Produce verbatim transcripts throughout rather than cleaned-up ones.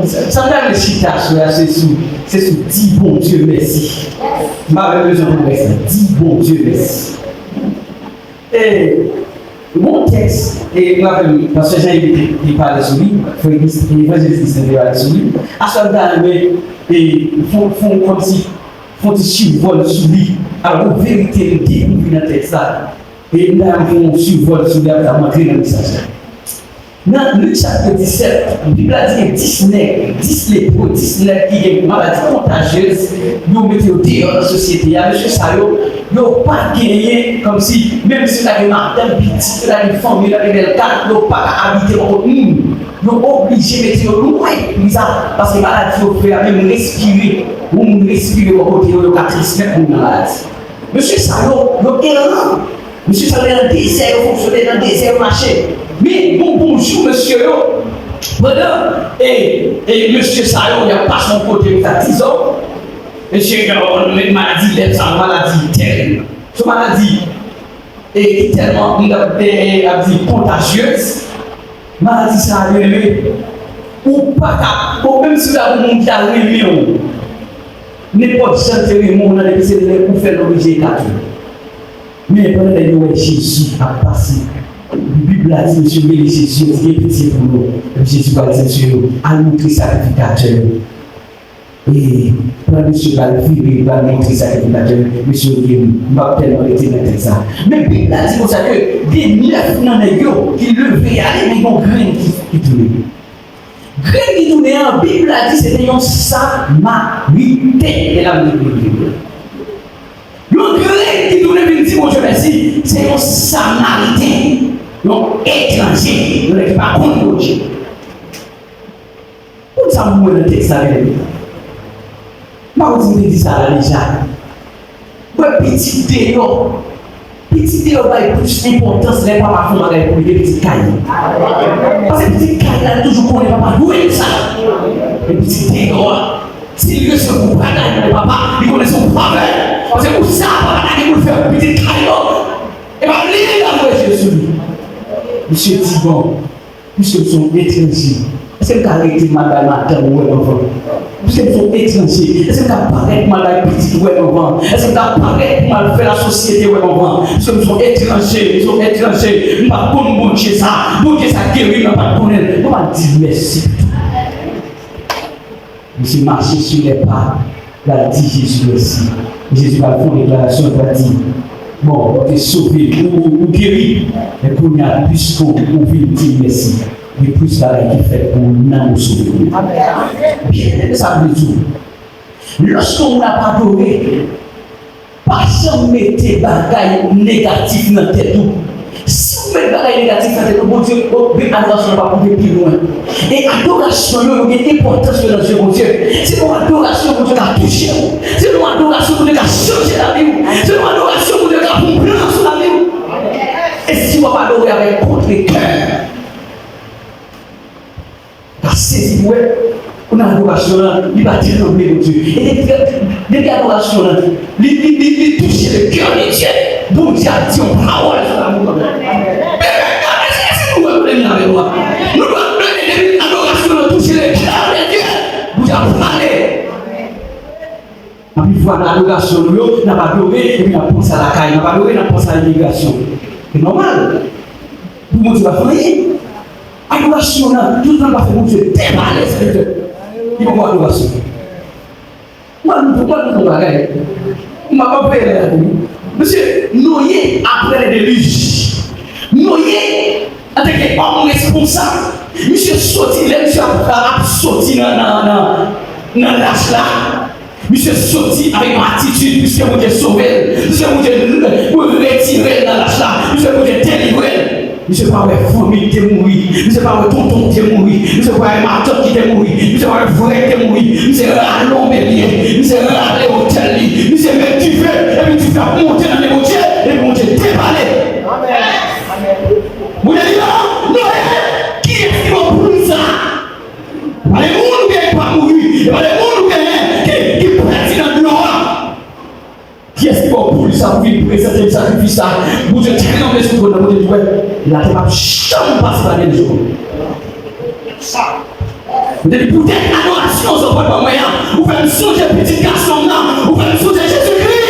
Sa m ta renmen chita sou la, se sou, se sou di Bondye mèsi. M pa menm bezwen pou m rès la. Di Bondye mèsi. E, gon tèks, e, m rapèl, pastè Jean Yves te, te pale sou li, frè Evanjelis Christian te pale sou li. Aswè m ta renmen, e, fè, fè kòmsi, fè yon ti sivòl sou li. Alò, gon verite m dekouvri nan tèks la. E m ta renmen fè yon sivòl sou li, apre sa, m antre nan mesaj la. Nan Lik chapit disèt, Bib la di gen dis nèg, dis lepre, dis nèg ki gen maladi kontajyez, yo mete yo deyò nan sosyete a. Mesye sa yo, yo pa genyen, kòmsi, menm si yo ta gen madanm, pitit, yo ta gen fanmi, yo ta gen bèl kay, yo pa ka abite bò kot moun. Yo oblije mete yo lwen legliz la, paske maladi yo fè a, menm respire, yon moun respire bò kote yo, yo ka transmèt moun nan maladi. Mesye sa yo, yo eran. Mesye sa yo nan dezè, yo fonksyone nan dezè, yo mache. Men, gon bonjou, mesye yo, pandan, e, e, mesye sa yo, y ap pase yon kote, yo ta dizon, mesye yo, maladi lèp sa, maladi tèl. Se maladi, e, ki tèlman, m t ap, e, e, ap di, kontajyez. Maladi sa a, byeneme, ou pa ka, bon, menm si w ta gon moun ki ta renmen w, nenpòt jan l te renmen w nan, depi se lè ou fè l oblije ekate w. Men pandan nèg yo wè Jezi ap pase, Bib la di, mesye rele Jezi, yo di, gen pitye pou nou. Epi Jezi pral di mesye yo, al montre sakrifikatè yo. E pandan mesye pral vire, pral montre sakrifikatè yo, mesye yo geri. M p ap tèlman rete nan tèks sa. Men Bib la di konsa ke gen nèf nan nèg yo ki leve ale, men gen yon grenn ki, ki tounen. Grenn ki tounen an, Bib la di se te yon Samariten. E la m di pou nou. Yon grenn ki tounen vin di Bondye mèsi, se yon Samariten, yon etranje, yon nèg ki pa konn Bondye. Konn sa m wè nan tèks la, byeneme. M pa konn si m te di sa la deja. Mwen pitit deyò. Pitit deyò bay plis enpòtans lè papa fè yon bagay pou li ke pitit kay. Paske pitit kay la, li toujou konnen papa dwe l sa. Men pitit deyò a, si l resevwa yon bagay nan men papa, li konnen se yon favè. Paske pou sa papa ta gen pou l fè pou pitit kay yo, e pa li li ta voye je sou li. Misye di bon, piske m se yon etranje, èske m ka rete m al bay madanm wè m anvan? Piske m se yon etranje, èske m ka parèt m al bay pitit wè m anvan? Èske m ka parèt m al fè lasosyete wè m anvan? Piske m se yon etranje, m se yon etranje, m pa t konn Bondye sa, Bondye sa geri m, mwen pa t konnen l. Mwen pa t di l mèsi. Misye mache sou lè pa, l al di Jezi mèsi. Jezi pral fè yon deklarasyon, l pral di, bon, ou te sove, ou, ou, ou geri. Men kounye a, piske w, ou vin di m mèsi, gen plis bagay ki fèt pou ou nan ou sove ou. Byeneme, sa vle di, lòske yon moun ap adore, pa janm mete bagay negatif nan tèt ou. Si w met bagay negatif nan tèt ou, Bondye, o, men adorasyon an p ap rive pi lwen. E adorasyon yo, yo gen enpòtans yo nan je Bondye. Se nan adorasyon Bondye ka touche w. Se nan adorasyon Bondye ka chanje lavi w. Se nan adorasyon Bondye ka fè yon plan sou lavi w. E si w ap adore avèk kontre kè, ka sezi pou wè, ou nan adorasyon an, li pa tranble Bondye. E depi, depi adorasyon an, li, li, li, li touche le cœur de Dieu, Bondye ap di yon pawòl sou lavi w kanmenm. Bebe, èske, èske nou wè pwoblèm nan avè nou a? Nou dwe plede depi adorasyon an touche le cœur de Dieu, Bondye ap pale. Anpil fwa nan adorasyon nou yo, n ap adore, epi n ap panse a lakay, n ap adore, n ap panse a imigrasyon. Se nòmal. Pou Bondye pa fè anyen. Adorasyon nan, tout tan pa fè Bondye depale, sèvitè. Li poko adorasyon. Mwen, mwen, mwen, mwen, bagay. Mwen, mwen, mwen, mwen, mesye, Noye, apre le deluge, Noye, antanke òm responsab, misye soti, lè misye ap, ap soti nan, nan, nan, nan lach la, misye soti avèk yon atitid, piske Bondye sove l, piske Bondye retire l nan lach la, piske Bondye delivre l. Misye pa wè fanmi ki te mouri, misye pa wè tonton ki te mouri, misye pa wè matant ki te mouri, misye pa wè frè ki te mouri, misye rale yon belye, misye rale otèl li, misye met dife, epi dife ap monte nan men Bondye, epi Bondye depale. Bondye di, non, Noye, kiyès ki ba w poul sa? Pa de moun oubyen ki pa mouri, e pa de moun oubyen ki, ki pèdi nan dlo a. Kiyès ki ba w poul sa pou vin prezante m sakrifis sa? Bondye tranble sou twòn nan, Bondye di, wè, latè p ap janm pase pa dèyè l. Sa. M te di, poutèt adorasyon sa w pral ban mwen an, ou fè m sonje pitit gason m nan, ou fè m sonje Jezikri.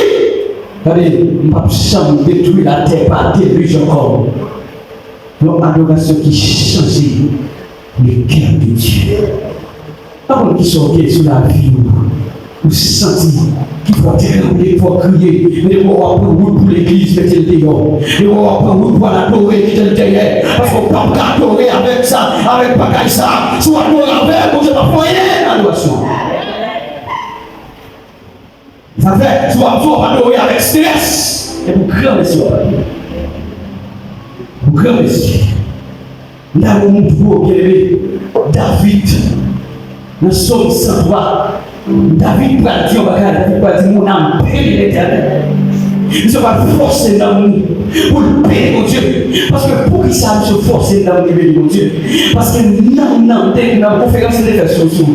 Gade, m p ap janm detwi latè pa delij ankò. Yon adorasyon ki chanje le cœur de Dieu. Pa konn kisa w gen sou lavi w, ou santi ki fò w tranble, fò w kriye, men depi w ap pran wout pou legliz, mete l deyò. Depi w ap pran wout pou al adore, kite l dèyè. Paske w p ap ka adore avèk sa, avèk bagay sa. Si w adore avè l, Bondye p ap fè anyen nan adorasyon. Sa fè, si w ap, si w ap adore avèk strès, e pou granmèsi w ap adore. Pou granmèsi. N ta vle montre w, byeneme, David, nan Sòm san twa, David pral di yon bagay, David pral di, mon âme, bénis l'Éternel. Misye pral fòse nanm li pou l beni Bondye. Paske poukisa misye fòse nanm li beni Bondye? Paske nanm nan, te, nan konferans li te fè sou, sou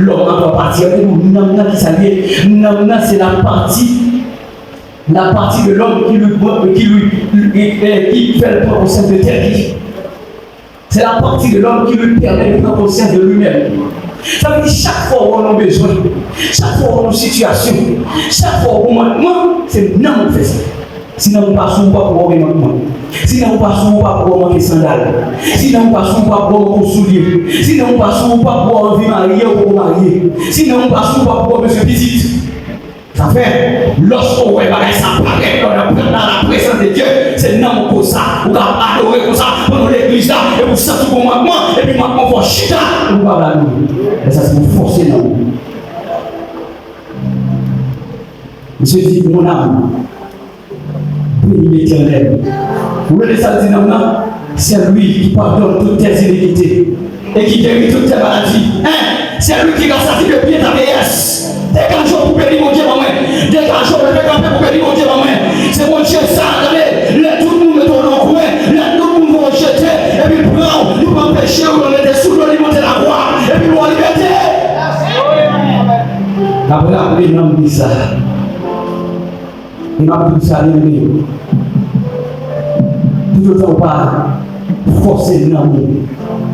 lòm an twa pati, an te di w nanm nan ki sa l ye? Nanm nan se la pati, la pati de lòm ki li, ki li, ki, eh, ki fè l pran konsyans de tèt li. C'est la partie de l'homme qui lui permet de prendre conscience de lui-même. Sa vle di chak fwa w wè w nan bezwen, chak fwa w wè w nan sitiyasyon, chak fwa w wè w nan mankman, se nanm ou fè sa. Si nanm ou pa sou ou, ou p ap wè w gen mankman. Si nanm ou pa sou ou, ou p ap wè w manke sandal. Si nanm ou pa sou ou, ou p ap wè w manke yon soulye. Si nanm ou pa sou ou, ou p ap wè w anvi marye, ou poko marye. Si nanm ou pa sou ou, ou p ap wè w bezwen pitit. Sa fè, lòske w wè bagay sa parèt lè w nan, nan la prezans de Dye, se nanm ou koz sa. Ou ka ap adore konsa pandan w legliz la, epi w santi w gon mankman, epi mankman fè w chita, epi w pa vle adore. Lè sa se pou fòse nanm ou. Misye di, mon âme, bénis l'Éternel. Ou rele sa l di nanm nan? C'est lui qui pardonne toutes tes iniquités et qui guérit toutes tes maladies. Hein? C'est lui qui rassasie de biens ta vieillesse. Degaje w pou beni Bondye ban mwen. Degaje w, leve kanpe pou beni Bondye ban mwen. Se Bondye sa, gade. Lè tout moun mete w nan yon kwen, lè tout moun voye w jete, epi l pran w, li pran peche w, li rete sou do, li monte lakwa, epi l ba w libète. N ap raple nanm li sa. E m ap di w sa, byeneme yo. Toutotan w pa fòse nanm ou,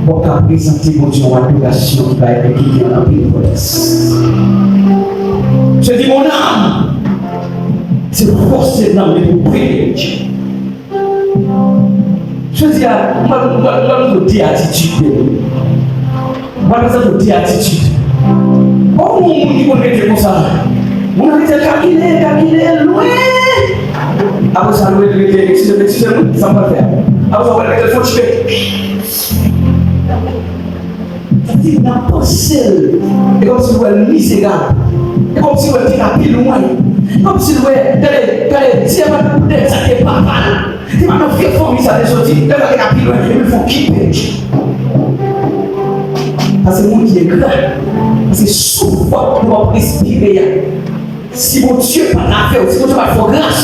w ap ka prezante Bondye yon adorasyon ki pa, ki gen anpil enpòtans. Se di, mon âme, se fòse nanm li pou premye Bondye. Jodi a, mwen, mwen, mwen, mwen, de atitid, byeneme. Mwen prezante w de atitid. Bon, yon moun ki konn rete konsa. Moun nan rete kalkile, kalkile, lwen. Apre sa, lwen rete, eskize m, eskize m, sa m pral fè a. Apre sa, w rete fon chipe. Sa vle di, nan panse l, e kòmsi l wè l mizerab. E kòmsi l wè l te ka pi lwen. E kòmsi l wè, gade, gade, si e pa t pou nèg sa te papa l. Se pa nan vye fanmi sa te soti, lè l te ka pi lwen, epi l fè w kite. Sa se moun ki engra. Paske souf w ap respire a, si Bondye pa t avè w, si Bondye pa t fè w gras,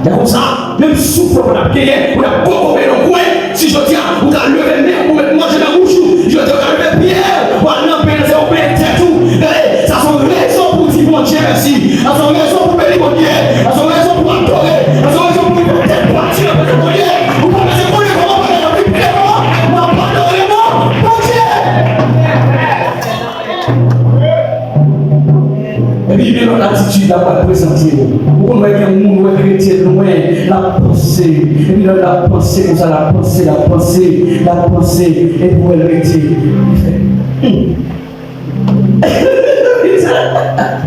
lè konsa, menm souf w ap genyen, ou t ap kokobe nan kwen, si jodi a, ou ka leve men w pou met manje nan bouch ou, jodi a, ou ka leve pye w, pou al nan peyi, se ou peye tèt ou. Gade, sa se yon rezon pou di Bondye mèsi. Sa se yon rezon pou beni Bondye. Sa se yon rezon pou adore. Sa se yon rezon pou rive tèt pati nan prezans Bondye. Ou pa bezwen konnen kòman bagay yo pi byen non. N ap adore non Bondye. Epi gen lòt atitid l ap pral prezante yo. Ou konn wè gen moun wè kretyen lwen, l ap panse. Epi lè l ap panse konsa, l ap panse, l ap panse, l ap panse. Epi wè l rete. Li fè, hmm.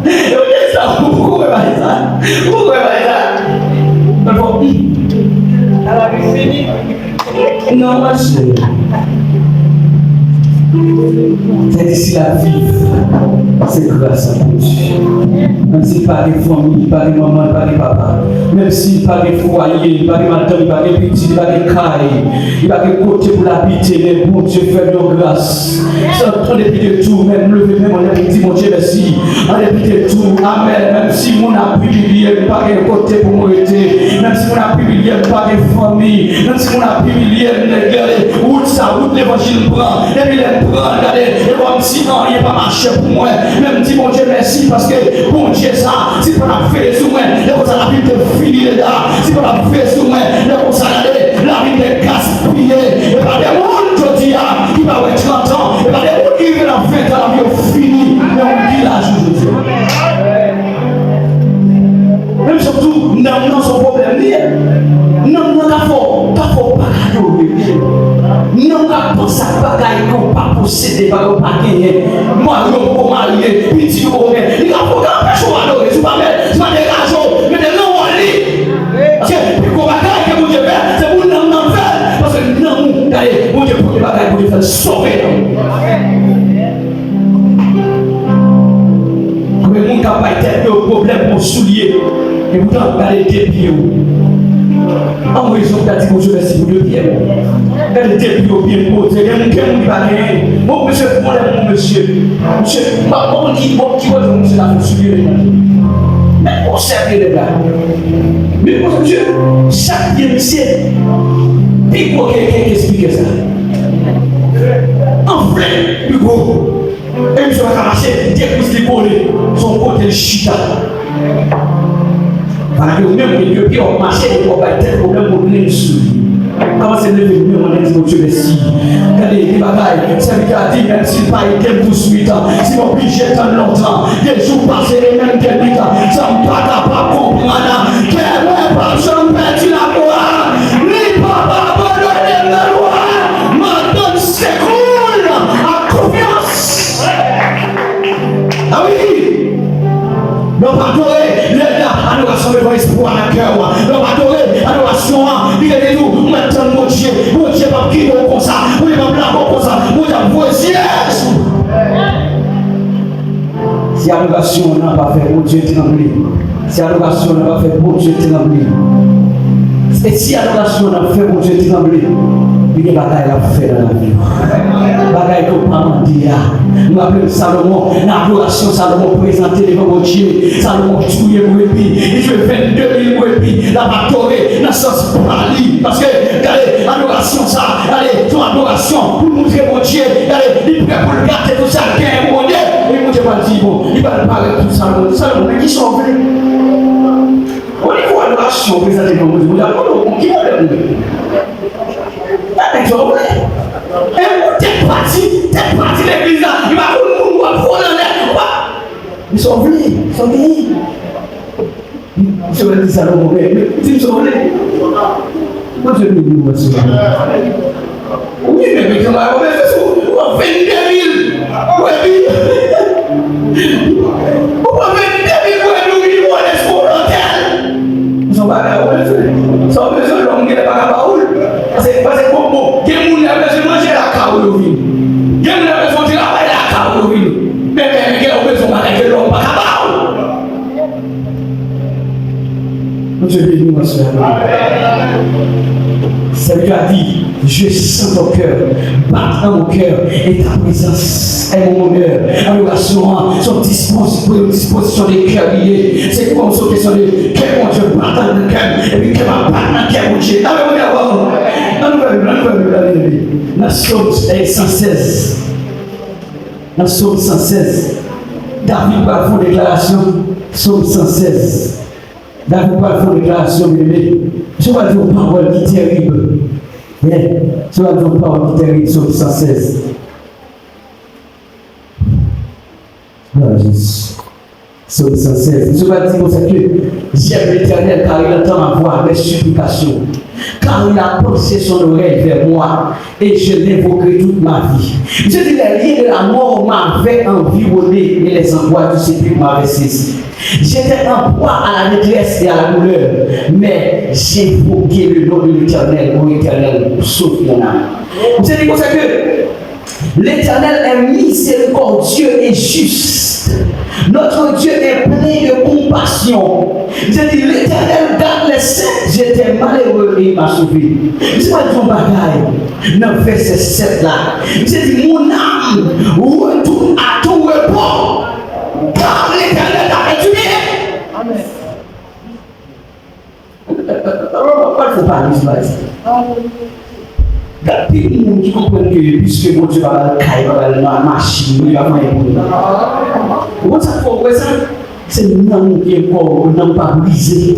Yo gen sa, ou kwè bagay sa? Ou kwè bagay sa? Mwen fò, hmm. Sa va vin fini. Non, monchè. Tandis l ap viv, se gras a Bondye. Menm si l pa gen fanmi, li pa gen manman, li pa gen papa. Menm si l pa gen fwaye, li pa gen madanm, li pa gen pitit, li pa gen kay. Li pa gen kote pou l abite, men Bondye fè l yon gras. Sa, an depi de tou, men m leve men mwen, men m di Bondye mèsi. An depi de tou, amèn. Menm si moun ap imilye m, pa gen kote pou mwen rete. Menm si moun ap imilye m, pa gen fanmi. Menm si moun ap imilye m, gade, wout sa, wout levanjil m pran. Epi lè m pran, gade, e kòmsi anyen pa mache pou mwen. Men m di Bondye mèsi, paske Bondye sa, si l pa t ap veye sou mwen, lè konsa lavi m te fini deja. Si l pa t ap veye sou mwen, lè konsa, gade, lavi m te gaspiye. E pa de moun jodi a ki pa wè trant an. E pa de moun ki rive nan Ka panse ak bagay ke w pa posede, bagay w pa genyen. Mari w poko marye, pitit ou poko gen. Li ka, li ka anpeche w adore. Si w pa mèt, si w pa degaje w, mete nan wòl li. Paske pi gwo bagay ke Bondye fè, se pou nanm nan fè l. Paske nanm ou, gade, Bondye, premye bagay Bondye fè l, sove nanm ou. Konbyen moun k ap bay tèt yo pwoblèm pou soulye? Epoutan, gade de pye yo. An rezon pou ta di Bondye mèsi pou de pye yo. Gade de pye yo byen poze. Gen moun, gen moun ki pa genyen. Bon, mesye, pwoblèm pou mesye. Mesye, m pa konn ki, bon, ki kote mesye ta fè soulye li nan. Men konsèp li la. Men konsèp, mesye, chak pye misye pi gwo ke, ke, ke spikè sa. Anfle pi gwo. E misye pa ka mache, de kwis li kole, se yon kote l chita. Paske ou menm, gen de pye w ap mache, epi w ap bay tèt pwoblèm pou grenn sou li. Kòmanse leve men w anlè, di Bondye mèsi. Gade, gen bagay, sèvitè a di, menm si l pa ede m touswit, si m oblije tann lontan, de jou pase e menm de nwit, sa m pa kapab konprann, kè mwen p ap janm pèdi lafwa, li p ap abandone m nan lwa, m ap tann sekou l ak konfyans. A wi! Lè w pa adore, lè, lè adorasyon devan espwa nan kè w. Lè w pa adore, adorasyon an, li rele tou, mwen tann Bondye. Bondye p ap kite w konsa. Bondye p ap lage w konsa. Bondye ap voye zyè sou ou. Si adorasyon an pa fè Bondye tranble, si adorasyon an pa fè Bondye tranble, e si adorasyon an fè Bondye tranble, li gen bagay l ap fè nan lavi w. Bagay ke w pa mande a. M raple m Salomon, nan adorasyon Salomon prezante devan Bondye, Salomon touye bwebi. Li touye vennde mil bwebi. L ap adore nan sans pa li. Paske, gade, adorasyon sa, gade, se yon adorasyon pou l montre Bondye, gade, li prè pou l gate tout sa l genyen pou Bondye. E Bondye pral di, bon, li pral parèt pou Salomon. Salomon, men kisa w vle? O nivo adorasyon w prezante devan Bondye, Bondye ap mande w, bon, ki modèl ou vle? Gade sa w vle. E pou tèt pati, tèt pati legliz la, li pa konn moun w ap voye anlè, w ap, men sa w vle, sa w genyen. Misye di Salomon, men, men, di m sa w vle. Bondye beni w, mesye. Wi, men, men, men, ou, ou vennde mil bwebi. Ou pran vennde mil bwebi, ou vin vòlè sou lotèl. Se yon bagay ou bezwen. Sa w bezwen, lòm genlè pa ka ba ou l. Paske, paske, bon, bon, gen moun y ap bezwen manje lakay ou yo vini. Gen moun y ap bezwen travay lakay ou yo vini. Men, men, men, genlè ou bezwen bagay ke lòm pa ka ba ou. Bondye beni w, mesye. Sèvitè a di, je sens ton cœur, battre dans mon cœur, et ta présence est mon bonheur. Adorasyon an, se yon dispozisyon de kè li ye. Se kòm se yon kesyon de kè Bondye bat nan kè m, epi kè m ap bat nan kè Bondye. Alelouya, waw. Ann ouvè Bib la, ann ouvè Bib la, byeneme. Nan Sòm, eh, san sèz. Nan Sòm san sèz. David pral fè yon deklarasyon. Sòm san sèz. David pral fè yon deklarasyon, byeneme. Misye pral di yon pawòl ki terib. Wi. Misye pral di yon pawòl ki terib, Sòm san sèz. Glwa a Jezi. Sòm san sèz. Misye pral di konsa ke, j'aime l'Éternel, car il entend ma voix, mes supplications. Car il a penché son oreille vers moi, et je l'invoquerai toute ma vie. Misye di, les liens de la mort m'avaient environné, et les angoisses du sépulcre m'avaient saisi. J'étais en proie à la détresse et à la douleur, mais j'invoquai le nom de l'Éternel. Ô Éternel, sauve mon âme. Misye di konsa ke, l'Éternel est miséricordieux et juste. Notre Dieu est plein de compassion. Misye di, Letènèl gade les saints, j'étais malheureux et il m'a sauvé. Misye pral di yon bagay nan vèsè sèt la. Misye di, mon âme retourne à ton repos, car l'Éternel t'a fait du bien. Amen. Mwen pa fè pale sou bagay sa. Gen anpil moun ki konprann ke piske Bondye pa ba l kay, pa ba l ma-, machin, Bondye pa fè anyen pou li. Ou konn sa k fè w kwè sa? Se nanm ou ki gen kò w, nanm pa brize.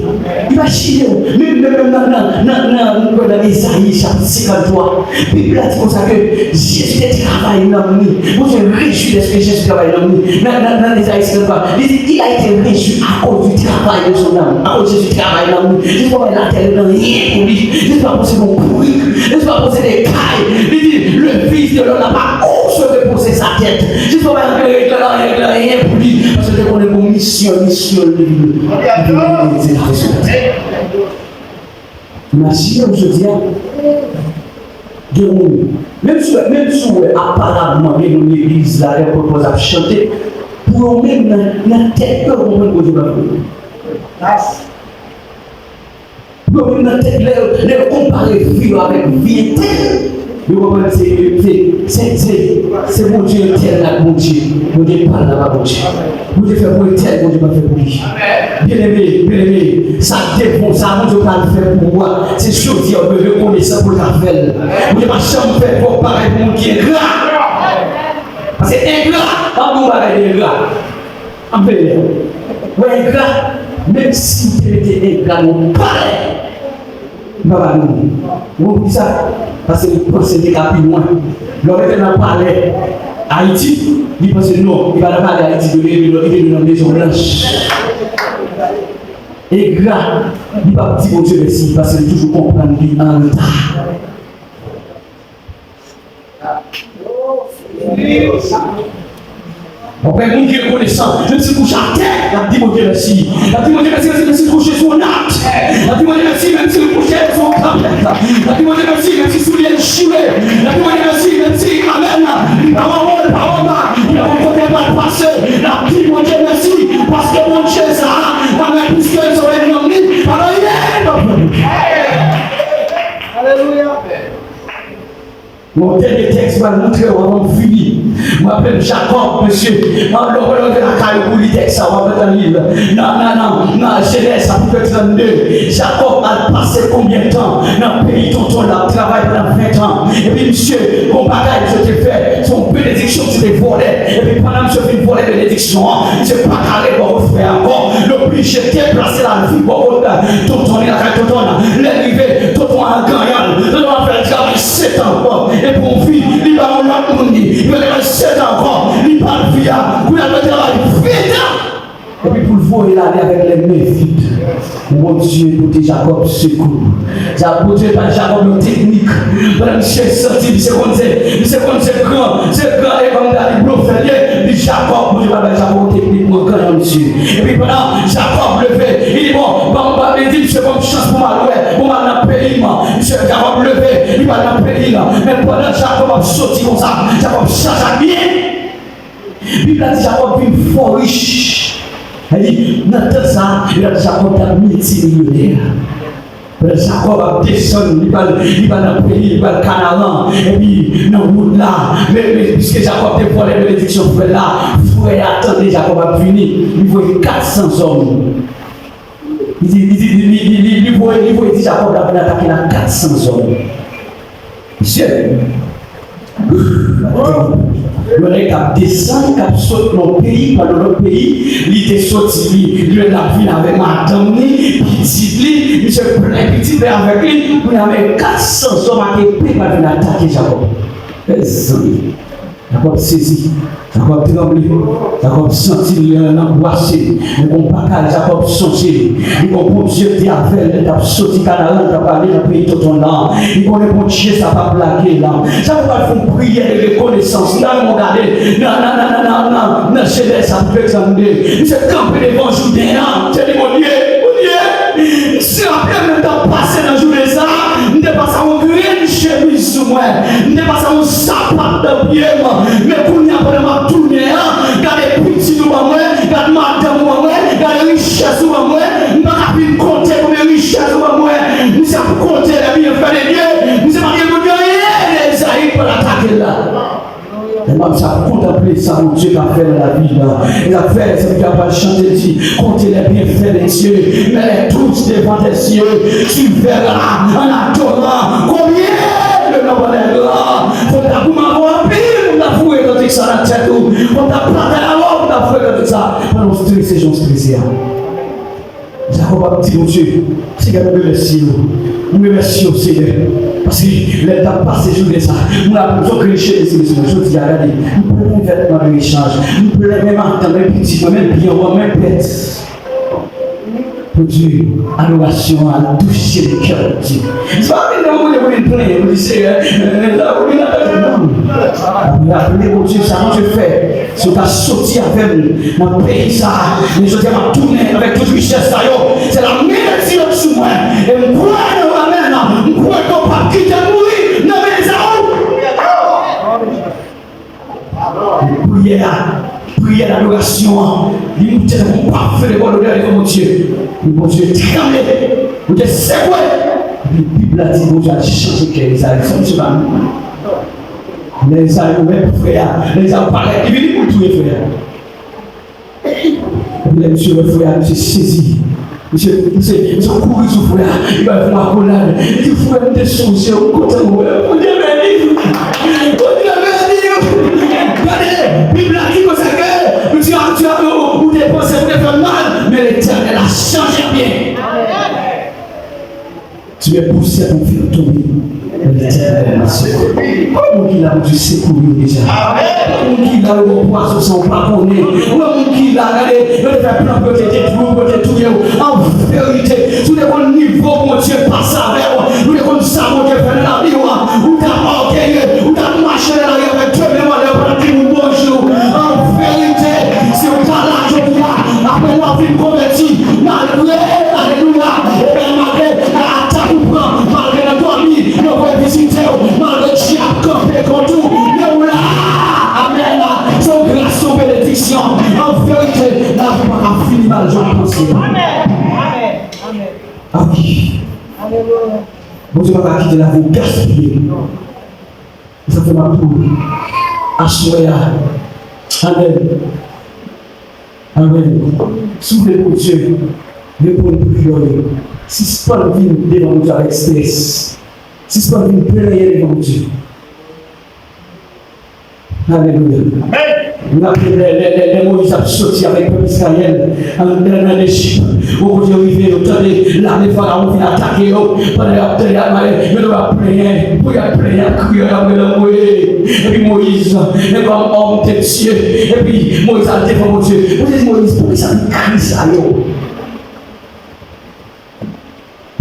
Li pa chire w. Menm, menm, menm nan, nan, nan, nan, nou kwè nan Ezayi chapit senkanntwa. Bib la di konsa ke Jezi te travay nanm li. Bondye rejwi lèske Jezi travay nanm li. Nan, nan, nan Ezayi senkanntwa, li di, il a été réjoui à cause du travail de son âme. Akoz Jezi travay nanm li. Jezi pa bay latè yo nan anyen pou li. Jezi pa posede yon bourik. Jezi pa posede kay. Li di, le Lòt la pa oze repoze sa tèt. Jis pou pa regle anyen, regle anyen pou li. Paske te konnen gon misyon, misyon li. Li vin mete zafè sou tèt. Imajine w jodi a, gen moun, menm si, menm si w wè aparamman gen moun legliz la, gen pwopòz ap chante, pou yo menm nan, nan tèt yo, yo konprann Bondye pa vre. Pou yo menm nan tèt, lè, lè yo konpare vi yo avèk vi entèl, yo konprann se, se, se, se, se Bondye entèl ak Bondye. Bondye pa la pa Bondye. Bondye fè pou entèl, Bondye pa fè pou li. Byeneme, byeneme, sa devon, sa Bondye pral fè pou ou a, se jodi a ou dwe rekonesan pou l ka fè l. Bondye pa janm fè twòp bagay pou moun ki engra. Paske engra, m ap di w bagay de engra. Anpil. Wè engra, menm si w te mete engra nan yon palè, m pa ba nou. Ou konn poukisa? Paske li panse li te ka pi lwen. Lè w mete nan palè Ayiti, li panse non, li pa nan palè Ayiti, li te nan Mezon Blanch. Engra, li p ap di Bondye mèsi, paske li toujou konprann li anreta. Ou wè moun ki rekonesan, menm si l kouche atè, l ap di Bondye mèsi. L ap di Bondye mèsi, menm si, menm si l kouche sou yon nat. L ap di Bondye mèsi, menm si l kouche sou yon kanpèt. L ap di Bondye mèsi, menm si soulye l chire. L ap di Bondye mèsi, menm si, amèn, li pa anwo, li pa anba, li pa konn kote l pral pase. L ap di Bondye mèsi, paske Bondye sa a, amèn, piske l sove nanm li, pa gen anyen k ap fè l. Alelouya. Yon dènye tèks m pral montre w avan m fini. M raple m Jakòb, mesye, an lè w wè lè w te lakay ou pou li tèks sa, w ap gentan li l. Nan, nan, nan, nan Jenèz chapit trannde, Jakòb al pase konbyen tan nan peyi tonton l ap travay pandan ven tan. Epi misye, gon bagay misye te fè, se yon benediksyon misye te vòlè. Epi pandan misye fin vòlè benediksyon an, misye pa ka ret bò kot frè a ankò. L oblije deplase l al viv bò kot tonton li lakay tonton l. Lè l rive, tonton an ganyan l. Tonton an fè l travay sèt an ankò. Epi yon fi, li ba yon lòt moun li. Li fè l travay sèt an ankò. Li pa l fi a. Kounye a l fè travay ven tan. Epi pou l voye l ale avèk lè men vid. Bondye pote Jakòb sekou. Sa Bondye bay Jakòb yon teknik. Pandan misye santi, misye konn se, misye konn se gran, se gran, e kòm ta di blofè l ye, li Jakòb, Bondye pral bay Jakòb yon teknik pou l ganyan misye. Epi pandan Jakòb leve, li di, bon, ban m, ban m, li di, misye, ban m chans pou m al wè, pou m al nan peyi m. Misye, Jakòb leve, li pral nan peyi l. Men pandan Jakòb ap soti konsa, Jakòb chache ak byen. Bib la di Jakòb vin fò rich. Sa vle di, nan tan sa a, yo t ap di Jakòb t ap miltimilyonè. Pandan Jakòb ap desann, li pral, li pral nan peyi, li pral Kanaran. Epi, nan wout la, men, men, piske Jakòb te vòlè benediksyon frè l la, frè a tande Jakòb ap vini. Li voye kat san zòm. Li di, li di, li, li, li, li voye, li voye di Jakòb la vin atake l ak kat san zòm. Mesye, yon nèg k ap desann, k ap sot nan yon peyi, pral nan lòt peyi, li te soti, li, li menm l ap vin avèk madanm li, pitit li, misye plen pitit li avèk li, kounye a men kat san zòm ak epe pral vin atake Jakòb. Mezanmi. Jakòb sezi, Jakòb tranble, Jakòb santi l anbwase. Men gon bagay Jakòb sonje, li gon Bondye te avè l lè l t ap soti Kanaran, l t ap ale nan peyi tonton l lan. Li konnen Bondye sa p ap lage l. Jakòb al fè yon priyè de rekonesans. N ta renmen w gade nan, nan, nan Jenèz chapit trannde. Misye kanpe devan Jouden an, misye di, Bondye, Bondye, si raple m lè m t ap pase nan jounen sa a, m te pase yon grenn chemiz sou mwen, m te pase yon sapat nan pye m, men kounye a pandan m ap tounen an, gade pitit ou ban mwen, gade madanm ou ban mwen, gade richès ou ban mwen, m pa ka fin konte konbyen richès ou ban mwen. Misye ap konte lè byenfè de Dye, misye pa gen pou di anyen de Ezayi k pral atake l la. Lè m ap sa kontanple sa Bondye ka fè nan lavi m nan. E sa k fè, sèvitè a pral chante, l di, comptez les bienfaits de Dieu, mets-les tous devant tes yeux, tu verras en adorant combien le nombre des grands. Fò m ta goumen avè w anpil pou m ta foure kantik sa nan tèt ou. Fò m ta batay avè w pou m ta foure kantik sa. Pandan w strese jan w strese a. Jakòb ap di Bondye, Senyè, mwen remèsye w. Mwen remèsye w, Senyè. Paske lè m t ap pase jounen sa, mwen ap yon grenn chemiz sou mwen. Jodi a, gade, m plen vètman de rechanj. M plen menm madanm, menm pitit mwen, menm byen an, menm bèt. Bondye, adorasyon an al touche le cœur de Dieu. Se pa vin nan mwen pou vin plenyen, pou di, Senyè, men, men, la, ou vin atake, non. Daprè Bondye, sa Bondye fè, si w ta soti avè m nan peyi sa a, men jodi a m ap tounen avèk tout richès sa yo. Se la men de Dye sou mwen. E m kwè nan amèn. M kwè ke w p ap kite m mouri nan men Ezaou. Priyè a, priyè ladorasyon an, li moute tankou yon pafen de bòn odè devan Bondye. Bondye tranble, Bondye sekwe. Epi Bib la di Bondye al chanje kè Ezayi. Sa misye pa menm. Lè Ezayi wè frè a, lè Ezayi parèt, li vini pou l touye frè a. Epi lè misye wè frè a, misye sezi. Misye, misye, misye kouri sou frè a. Li bay frè a akolad. Li di, "Frè, m te sonje w, m kontan wè w. Bondye beni w. Bondye beni w." Gade, Bib la di konsa ke, ou di, "A, ou, ou te panse pou te fè m mal, men Letènèl a chanje byen." Tu es poussé à ton fil tomber, mais l'Éternel m'a secouru. Konbyen moun ki la Bondye sekouri w deja? Konbyen moun ki la yo pran pwazon san w pa konnen? Konbyen moun ki la, gade, yo te fè plan pou yo te detwi w, pou yo te touye w? An verite, si w te konn nivo Bondye pase avè w, si w te konn sa Bondye fè nan lavi w, ou t ap ògeye, ou t ap mache nan lari avèk de men anlè, w p ap di moun bonjou. An verite, si w ta la jodi a, apre w ap vin konvèti, malgre, alelouya, ebyen, malgre atak ou pran, malgre nan dòmi, yo voye vizite w, malgre dyab kanpe kont ou, men w la. Amèn. Se yon gras, se yon benediksyon. An verite, lavi pa ka fini mal jan w panse. Amèn. Amèn. Amèn. Ah wi. Alelouya. Bondye pa ka kite lavi w gaspiye. Sa fè m ap di w, aswè a. Amèn. Amèn. Si w vle Bondye reponn priyè w yo, sispann vin devan Bondye avèk estrès. Sispann vin plenyen devan Bondye. Alelouya. Amèn. N ap lè, lè, lè, lè Moyiz ap soti avèk pèp Izrayèl nan, nan, nan Ejip, yon kote yo rive, yo tande lame Farawon vin atake yo. Pandan y ap tande, y ap male, yo ap plenyen, pou y ap plenyen, y ap kriye, y ap rele anmwe. Epi Moyiz, men kòm òm de Dye, epi Moyiz al devan Bondye. Bondye di Moyiz, poukisa tout kri sa yo?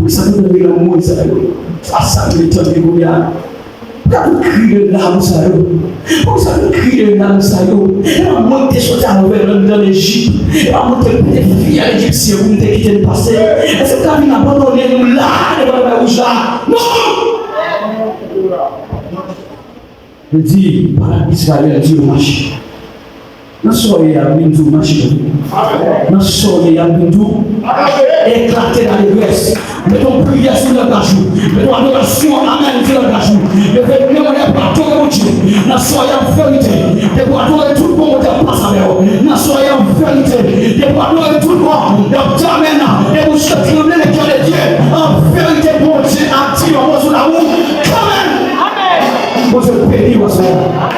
Poukisa tout rele anmwe sa yo? A sa ki tande kounye a. Poukisa tout kri de lam sa yo? Poukisa tout kri de lam sa yo? E pa mwen ki te soti avè nou anndan Ejip? E pa mwen ki te pete fyèl Ejipsyen pou nou te kite n pase? Èske nou ta vin abandone nou la, devan Lanmè Wouj la? Non! Li di, pale ak Izrayèl, di yo mache. Nan sa w ye a, m vin di w mache. Nan sa w ye a, m vin di w eklate lalegrès. Mete yon priyè sou langaj ou. Mete yon adorasyon, amèn, sou langaj ou. Leve men w pou adore Bondye. Nan sa w ye a, an verite, depi w adore tout bon, Bondye ap pase avè w. Nan sa w ye a, an verite, depi w adore tout bon, y ap di amèn. Depi w chante, tranble le cœur de Dieu. An verite, Bondye ap di yon mo sou lavi w kanmenm. Bondye beni w aswè a.